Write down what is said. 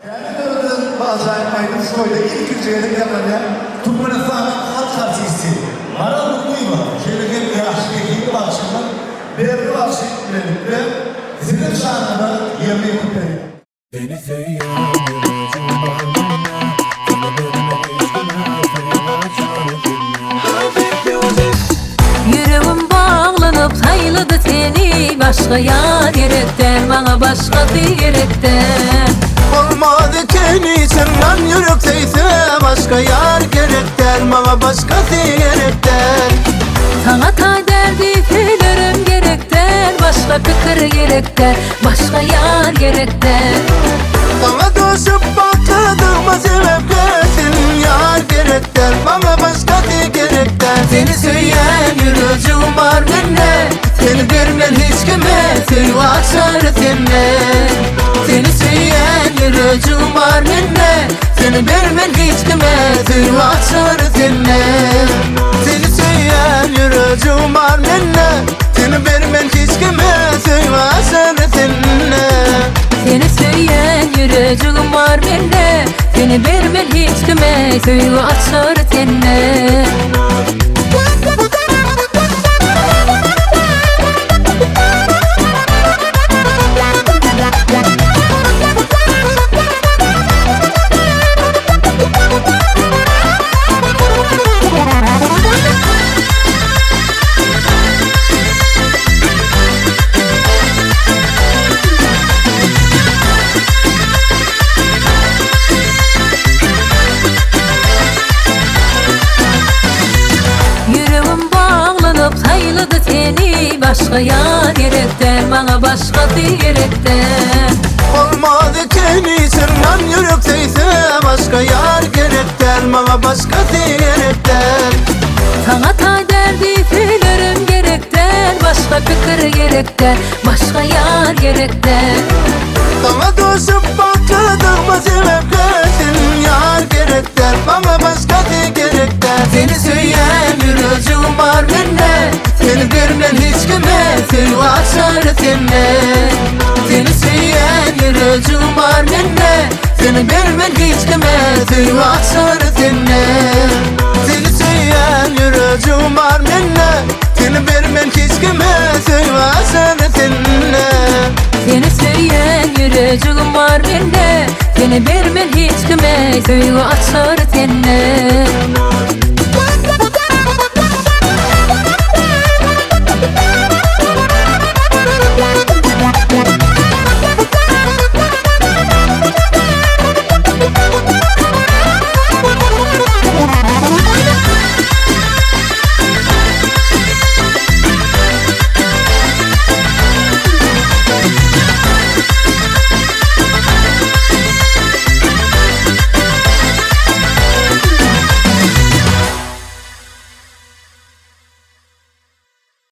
Täze döredilen bu ajaýyp aýdym şu toýda ilkinji gezek ýaňlanýar. Türkmenistanyň halk artisti Maral Nurlyýewa, şeýle hem ýaş zehinli bagşymyz Berdi bagşy bilelikde siziň şanyňyza ýerine ýetirip berýär. Seni söýýän ýüregim bar mende Seni bermen hiç kime söýgi açar sende. Ýüregim baglanyp saýlady seni Başga ýar gerek däl maňa başgasy gerek däl. Bolmaz ekeni çyndan ýürek söýse Başga ýar gerek däl maňa başgasy gerek däl. Saňa taý däl diýselerem gerek däl Başga pikir gerek däl Başga ýar gerek däl. Saňa duşup bagtlydygyma sebäplersiň Ýar gerek däl maňa başgasy gerek däl. Seni söýýän ýürejigim bar mende Seni bermen hiç kime söýgi açar sende. Seni söýýän ýürejigim bar mende Seni bermen hiç kime söýgi açar sende. Seni söýýän ýürejigim bar mende Seni bermen hiç kime söýgi açar sende. Seni söýýän ýürejigim bar mende Seni bermen hiç kime söýgi açar sende. Ýüregim baglanyp saýlady seni Başga ýar gerek däl maňa başgasy gerek däl. Bolmaz ekeni çyndan ýürek söýse Başga ýar gerek däl maňa başgasy gerek däl. Saňa taý däl diýselerem gerek däl Başga pikir gerek däl başga ýar gerek däl. Saňa duşup bagtlydygyma sebäplersiň Ýar gerek däl maňa başgasy gerek däl. Seni söýýän ýürejigim bar mende Seni bermen hiç kime söýgi açar sende. Seni söýýän ýürejigim bar mende Seni bermen hiç kime söýgi açar sende. Seni söýýän ýürejigim bar mende Seni bermen hiç kime söýgi açar sende. Seni söýýän ýürejigim bar mende Seni bermen hiç kime söýgi açar.